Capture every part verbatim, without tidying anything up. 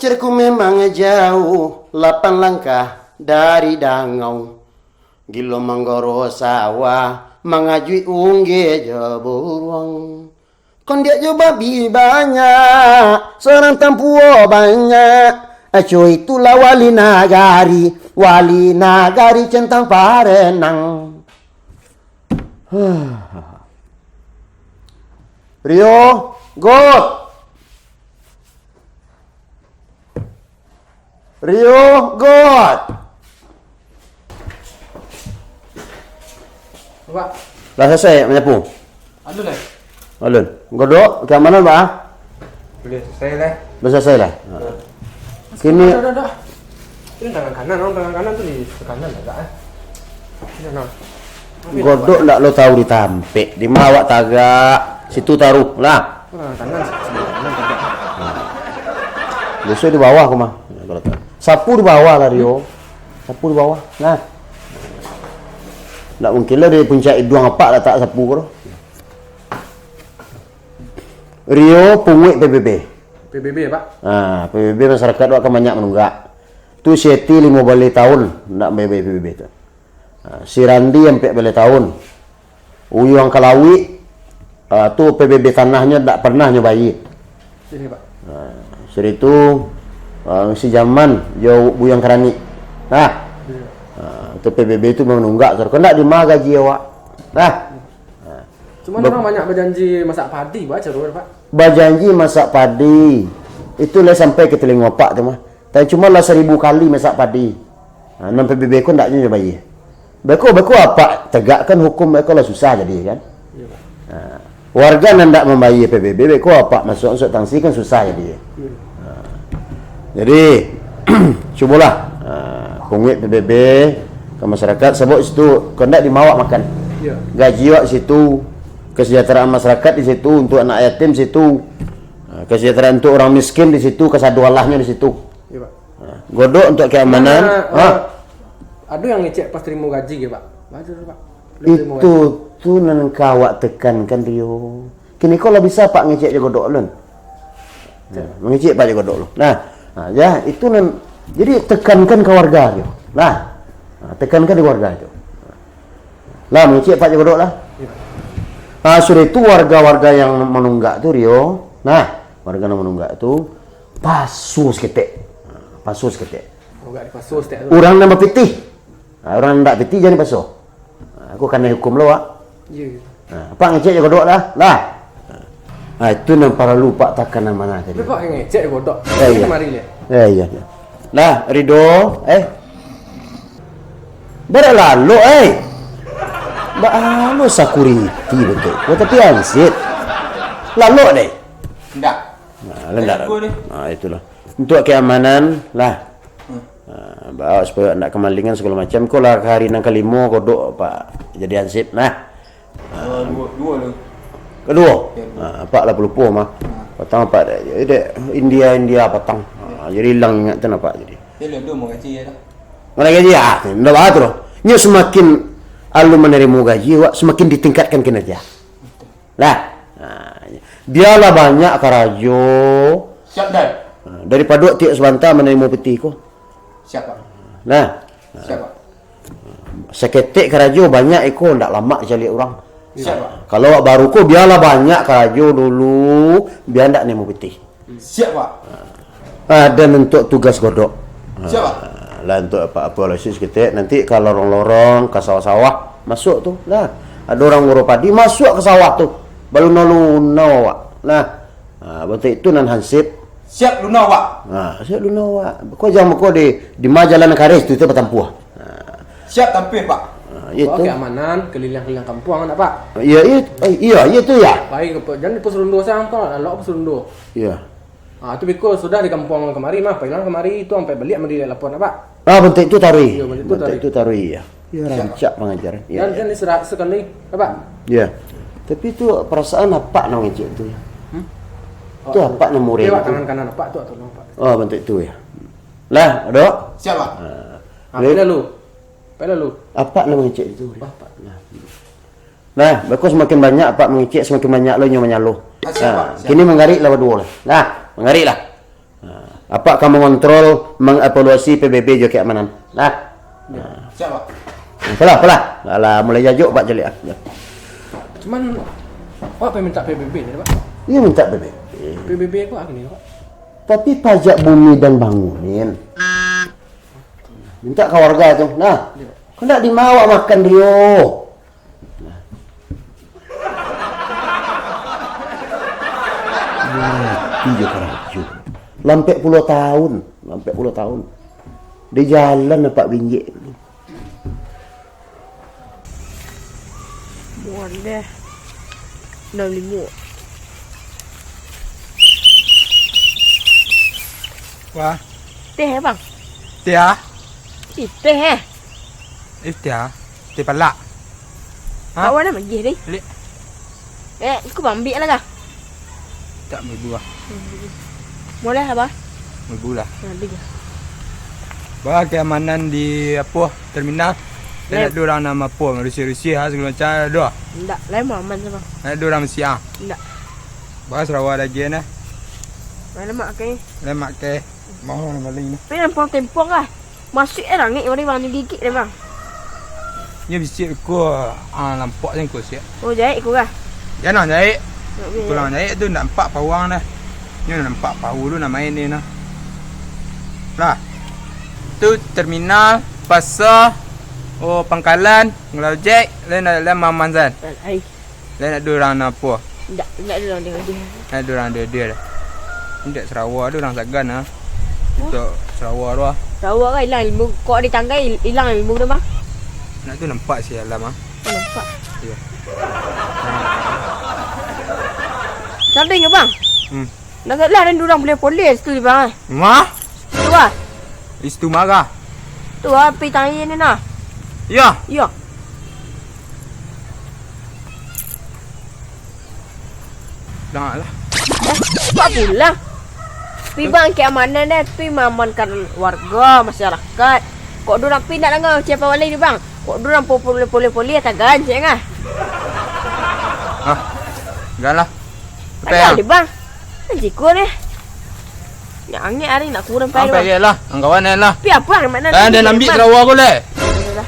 Cerku memang jauh, lapan langkah dari dangau. Gilo manggoro sawah, mangajuik ungge jo buruang. Kondiak jo babi banyak, sarang tampuo banyak. Aco itulah wali nagari, wali nagari centang parenang. Rio, Got. Rio, Got. Pak. Lah selesai manyapu? Alun, eh. Alun. Godok, keamanan, Pak, ah? Boleh selesai lah. Boleh selesai lah. Ha. Kini Dah, dah, dah. Ini tangan kanan, orang tangan kanan tu di kanan agak, eh. Sini, nah. Godok ndak lo tahu di tampek, di ma awak tagak, situ taruh lah. Orang kanan, sebelah kanan tagak. Biaso di bawah ko mah. Sapu di bawah lah, Rio. Sapu di bawah. Nah. Ndak mungkin lah di puncak iduang apak latak sapu ko tu. Rio punguik P B B. P B B, Pak? Ha, P B B masyarakat tu akan banyak manunggak. Tu Seti limo baleh tahun ndak mambayar P B B tu. Ha, si Randi ampek baleh tahun. Uyuang Kalawik, ha, tu P B B tanahnyo ndak pernah nyo bayar. Jadi, Pak. Ha, sudah itu, ha, si Jaman jo Buyuang Karanik. Nah. Iya. Ha, tu P B B tu manunggak, Sar. Kok ndak di ma gaji awak? Nah. Ha. Cuma Ba- orang banyak bajanji masak padi, Pak, caro, Pak. Bajanji masak padi. Itu lah sampai ka talingo apak tu mah. Tapi cuma lah saribu kali masak padi. Ha, nan P B B ko ndak nyo bayar. Beko, beko apak tegakkan hukum beko lah susah jadi kan. Iya, Pak. Ha. Warga nan ndak mambayar P B B, beko apak masuk, masuk tangsi kan susah jadi. Iya. Ha. Jadi, cubolah, ha, punguik P B B ka masyarakat, sabab situ kok ndak di ma awak makan. Iya. Gaji awak situ, kesejahteraan masyarakat di situ, untuk anak yatim situ. Ha, kesejahteraan untuk orang miskin di situ, kasadoalahnyo di situ. Iya, Pak. Ha, godok untuk keamanan. Nah, ha. Eh, ado yang ngecek pas tarimo gaji ke, Pak? Baca tu, Pak. Udah tarimo gaji. Itu tu nan ka awak tekankan, Rio. Kini ko lah bisa, Pak, ngecek jo godok alun. Nah, mangecek, Pak, jo godok lu. Nah, ha, ya, itu nan, jadi tekankan ka warga, Rio. Nah, ha, tekankan di warga tu. Lah, mangecek, Pak, jo godok lah. Iya. Ha, sudah itu warga-warga yang manunggak tu, Rio. Nah, warga nan manunggak tu, paso saketek. Ha, paso saketek. Oh, agak dipaso saketek tu. Urang nan bapitih. Ha, urang nan ndak pitih jan dipaso. Ha, aku kanai hukum lo, Wak. Iya, iya. Ha, Pak ngecek jo godok lah. Lah. Ha, itu nan paralu Pak takanan bana tadi. Tapi Pak ngecek jo godok. Eh, iya. Kamari liek. Eh, iya, iya. Lah, Ridho, eh. Bara lalok, eh. Ba alo security bantuak ko, tapi ansip. Lalok deh. Ndak. Nah, lah ndak. Resiko deh. Nah, itulah. Untuk keamanan lah. Hmm. Ah, bawa supaya ndak kemalingan segala macam. Ko lah ka hari nan kalimo, godok, Pak, jadi ansip. Nah. Dua, dua, dua tu. Kaduo? Ya, dua. Ah, apak lah pelupo mah. Ah. Patang apak dek, dek India, India patang. Ah, jadi ilang ingatan apak jadi. Dia lah dua mau gaji ya lah. Mana gaji? Ah, ndak bah tu doh. Nyo semakin alun manarimo gaji, wak, semakin ditingkatkan kinerja. Betul. Lah. Ah, biarlah banyak karajo. Siap, Dan. Ah, daripado tiok sabanta manarimo pitih ko. Siap, Pak. Nah. Siap, Pak. Saketek karajo banyak iko, ndak lamak dicaliak urang. Siap, Pak. Kalau awak baru ko, bialah banyak karajo dulu, bia ndak nemu pitih. Siap, Pak. Ah, dan untuk tugas godok. Siap, Pak. Ah, lah untuk apa, apa lah sis ketek, nanti ka lorong-lorong, ka sawah-sawah, masuk tu lah. Ada orang ngurus padi, masuk ke sawah tu. Baluno-luno awak. Nah. Ah, bantuak itu nan hansip. Siap luno awak. Ah, siap luno awak. Kau jangan kau di, di ma jalan karis tu, tu batampuah. Ah. Siap tampih, Pak. Ah, iya tu. Keamanan keliling-keliling kampuang, nak, Pak? Iya, iya, eh, iya, iya tu ya. Baik, Pak. Jangan di pos ronda sajo, Pak. Lalok pos ronda. Iya. Ah, tu biko sudah di kampuang kamari mah, pailang kamari tu sampai baliak mandi lapor, nak, Pak? Ah, bantuak itu tarui. Iya, bantuak itu tarui. Bantuak itu tarui, ya. Ya, rancak pangajaran. Ya, ya. Jangan istirahat sekali, apa? Ya. Tapi tu perasaan apak nan ngecek tu, ya. Hmm? Tu apak nan murid tu. Lewat tangan kanan apak tu, tolong, Pak. Oh, bantuak itu, ya. Lah, dok. Siap, Pak. Ah. Ah, pai lalu. Pai lalu. Apak nan ngecek tu. Apak. Nah. Nah, beko semakin banyak apak mangecek, semakin banyak lo inyo manyaloh. Ah, siap, Pak. Siap. Kini manggarik lah baduo lah. Nah, manggarik lah. Nah, Apak ka mangontrol, mangevaluasi P B B jo keamanan. Nah. Yo, siap, Pak. Apolah, apolah. Alah, mulai jajuak, Pak, caliak, ah. Cuman, Pak, pai mintak P B B tadi, Pak? Iyo, mintak P B B. P B B ko apo ko, Pak? Tapi pajak bumi dan bangunan. Mintak ka warga tu. Nah, iyo. Kan ndak dima awak makan, Rio. Mati jo karajo. Lampek puluah tahun, lampek puluah tahun. Di jalan nampak binjek. Muat deh. Enam limo. Wah. Teh, eh, Bang? Teh, ah? Ih, teh, eh? Eh, teh, ah? Teh palak. Ha? Kawan lah magih, deh. Lek. Eh, aku ambiak lah, kah? Tak, ambiak buah. Boleh, apa? Ambiak buah lah. Nah, tiga. Bah, keamanan di, apo, terminal. Lai. Ndak ado urang nan, apo, rusih-rusih, ha, sagalo macam, ado? Ndak, lai aman, aman, Bang. Ndak ado urang Mesir, ha? Ndak. Bah, Sarawak lagi, nah. Lai lamak, kai. Lai lamak, kai. Mau lah bali ni. Tapi nampak tempong lah. Masuak eh langik, mari Bang, digigik deh, Bang. Nyo bisiak ko, ah, nampak sen ko siak. Oh, jahek ko kah? Jan lah jahek. Nak jahek. Pulang jahek tu nampak pawang dah. Nyo nampak pahu tu nak main ni nah. Lah. Tu terminal, pasar, oh, pangkalan, ngelojek, lain, lain aman san. Ai. Lai ndak ado urang nan apo? Ndak, ndak ado urang dia. Ndak ado urang dia, dia dah. Ndak Sarawak tu urang sagan ah. Hah? Untuak Sarawak tu ah. Sarawak kan ilang ilmu. Kok di tanggai il-, ilang ilmu tu, Bang? Nak tu nampak si alam ah. Oh, nampak. Iyo. Sampai ke, Bang? Hmm. Nak lah ada urang boleh polis tu, Bang, eh. Mah? Tu, ah. Itu marah. Tu, ah, pi tanya ni nah. Ya. Ya. Dah lah. Eh, buat pulang. Pi Bang, keamanan deh, pi maamankan warga, masyarakat. Kok durang pi nak dengar siapa wali ni, Bang? Kok durang po-, poleh-poleh tagan cek ngah. Ah, dah lah. Tagan deh, Bang. Jiko deh. Nyak angek hari nak kurang pai. Sampai lah, anggawan lah. Pi apa nak nak. Dah, dah ambiak Bang. Karawa aku leh. Dah, dah, dah.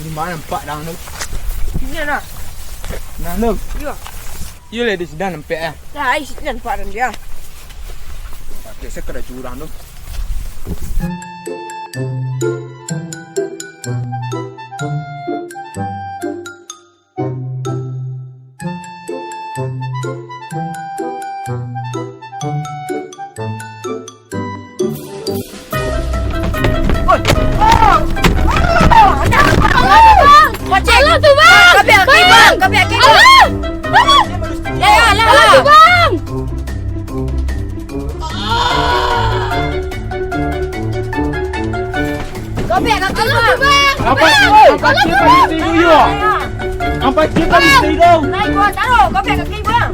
Di ma nampak dang tu? Sini nah. Nah tu. Iyo. Iyo lah, di sinan nampak ah. Lah, ai sinan nampak dang dia. Pakai sakadar curang tu. Alah tu, Bang! Bang! Alah! Alah! Alah tu, Bang! Gobek kaki, Bang. Apa sih? Apa sih? Apa sih? Apa sih? Apa sih? Naik gua taruh, gobek kaki, Bang.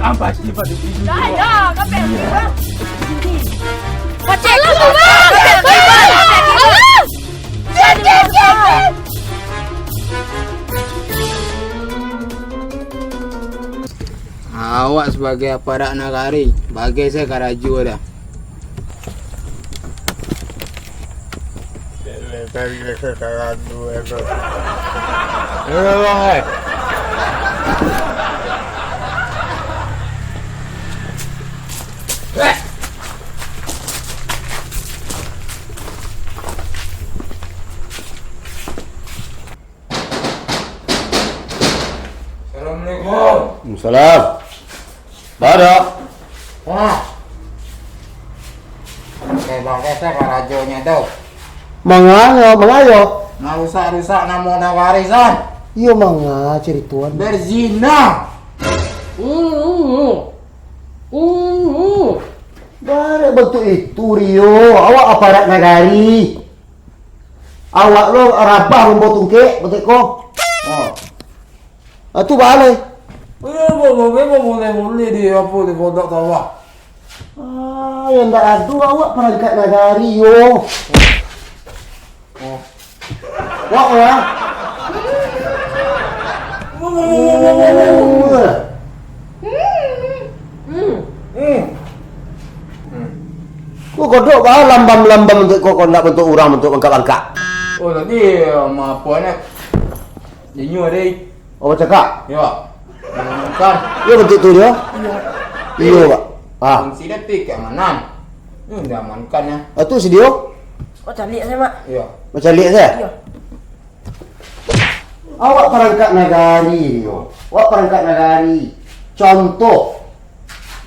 Apa sih? Apa sih? Dah, dah, gobek kaki, Bang. Pacik lu, Bang. Gobek kaki, Bang. Gobek kaki, Bang. Awak sabagai aparat nagari, bagai sajo karajo dah. Assalamualaikum. Waalaikumsalam. Baa? Wah. Bebas karajonyo tu. Mangayo, mangayo? Marusak-rusak namo nagari, San. Iyo, manga carito an. Berzina. Uh, uh, uh. Barek bantuak itu, Rio. Awak aparat nagari. Awak lo rabah mambawa tungkek, bantuak ko. Oh. Ah, tu baa lai. Iyo, bo-, bo-, bo-, boleh, boleh di apo, di pondok tu, Abah. Ah, yang ndak ado awak parangkat nagari, yo. Oh. Wak, ya. Hmm. Hmm. Hmm. Ko godok baa lambam-lambam bantuak ko, ko ndak bantuak urang, bantuak bangkak-bangkak. Oh, tadi, um, apo ni? Inyo deh. Oh, bacakak? Yo. Diamankan. Iyo, bantuak tu dio? Iyo. Iyo, Pak. Ah. Fungsi dia pi keamanan. Hmm, diamankan ya. Ah, tu si dio? Oh, caliak sajo, Mak. Iyo. Macaliak sajo? Iyo. Awak parangkat nagari, yo. Awak parangkat nagari. Contoh,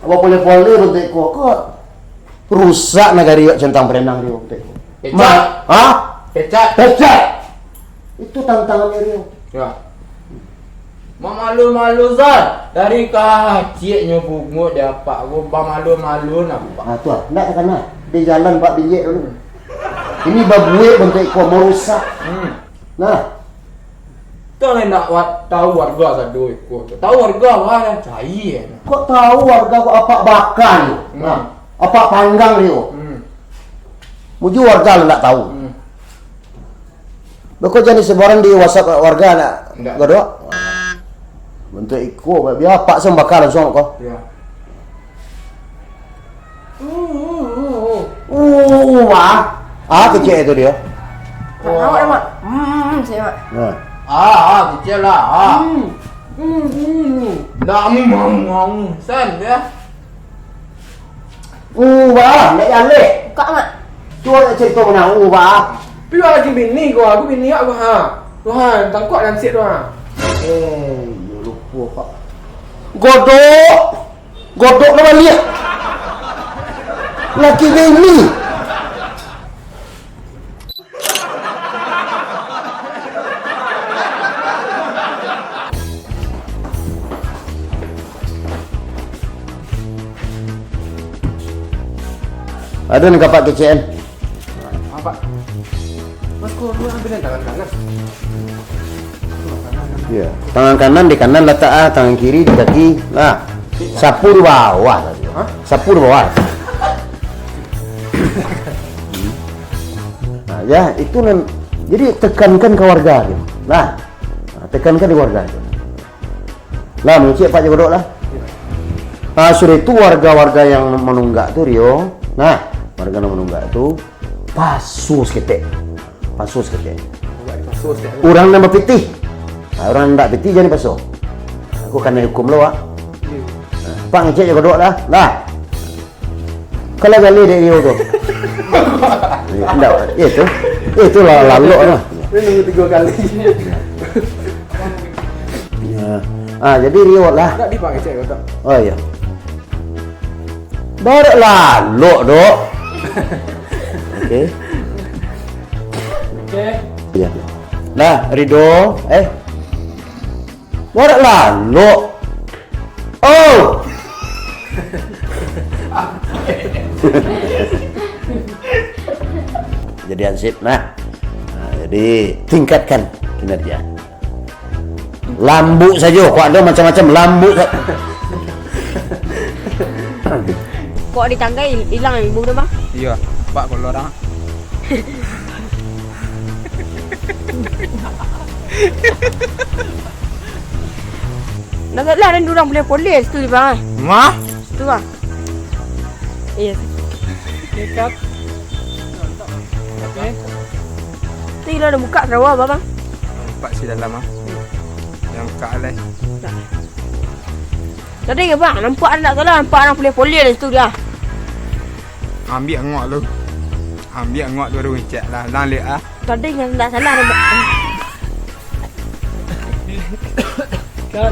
Abah pole-pole bantuak ko, ko rusak nagari awak centang berenang dio bantuak ko. Pecat. Ma-, ha? Pecat. Pecat. Itu tantangan dio. Ya. Mamalu-malu, San. Dari kaciaknyo punguak di apak ko, bamalu-malu nampak. Ah, tu ah, ndak takana. Di jalan Pak Binjek dulu. Ini babuek bantuak ko, marusak. Hmm. Nah. Kan indak wa-, tahu warga sado iko tu. Tahu warga, wah, dah cai, eh. Kok tahu warga kok apak bakar tu? Hmm. Nah, apak panggang tu. Hmm. Mujua warga lah ndak tahu. Hmm. Beko jadi sebaran di WhatsApp warga nak Ndak. Godok? Bantuak iko, bia apak se bakar langsung ko. Ya. Uh, ah. Ah, kecek itu dio. Awak dah, Mak. Hmm, saya, Mak. Nah. Ah, ah, kecek lah. Ah. Hmm. Hmm, hmm. Ndak mau, mau, mau. San, ya. Uh, bah, ndak jaleh. Buka, Mak. Cubo nak carito mano, uh, bah. Pi laki bini ko, aku bini aku, ha. Tuhan, tangkok dan sik tu, ha. Eh, yo lupo, Pak. Godok. Godok lah baliak. Laki bini. Ado nan ka apak kecekan? Apak. Mas, kok lu ambil yang tangan kanan? Iya, tangan kanan di kanan latak ah, tangan kiri di kaki. Nah, sapu di bawah tadi. Hah? Sapu di bawah. Nah, ya, itu nan, jadi tekankan ke warga tu. Nah, nah, tekankan di warga tu. Lah, mangecek Pak jo Godok lah. Nah, sudah itu warga-warga yang manunggak tu, Rio. Nah, warga yang manunggak tu, paso saketek. Paso saketek. Agak dipaso saketek. Urang nan bapitih. Nah, urang nan indak pitih jan dipaso. Aku kanai hukum lo, Wak. Iya. Nah, Pak ngecek jo Godok lah. Lah. Kalau gali dek Rio tu. Indak, itu. Itu lah lalok tu. Dia nunggu tiga kali. Ya. Ah, jadi Rio lah. Indak di Pak ngecek Godok. Oh, iya. Barek lalok, Dok. Oke. Oke. Iya. Nah, Rido, eh. Barek lalok. Oh. Jadi hansip, nah. Nah, jadi tingkatkan kinerja. Lambuk sajo, kok ado macam-macam, lambuk sa-, Kok di tangga il-, ilang ibu tu, Bang? Iya, Pak, kalau orang. Nah, lah, ada orang boleh polis tu, Bang, eh. Mah? Tu, Bang. Iya. Dekat. Oke. Tu ilo dah buka sarawa, Bang. Nampak si dalam, ah. Yang buka alai. Tadi ke, Bang? Nampak tak salah, nampak orang polis-polis dari situ dia. Ambiak angok lu. Ambiak angok tu, aduh, cek lah. Lang lek, ah. Tadi yang tak salah, nampak. Cut.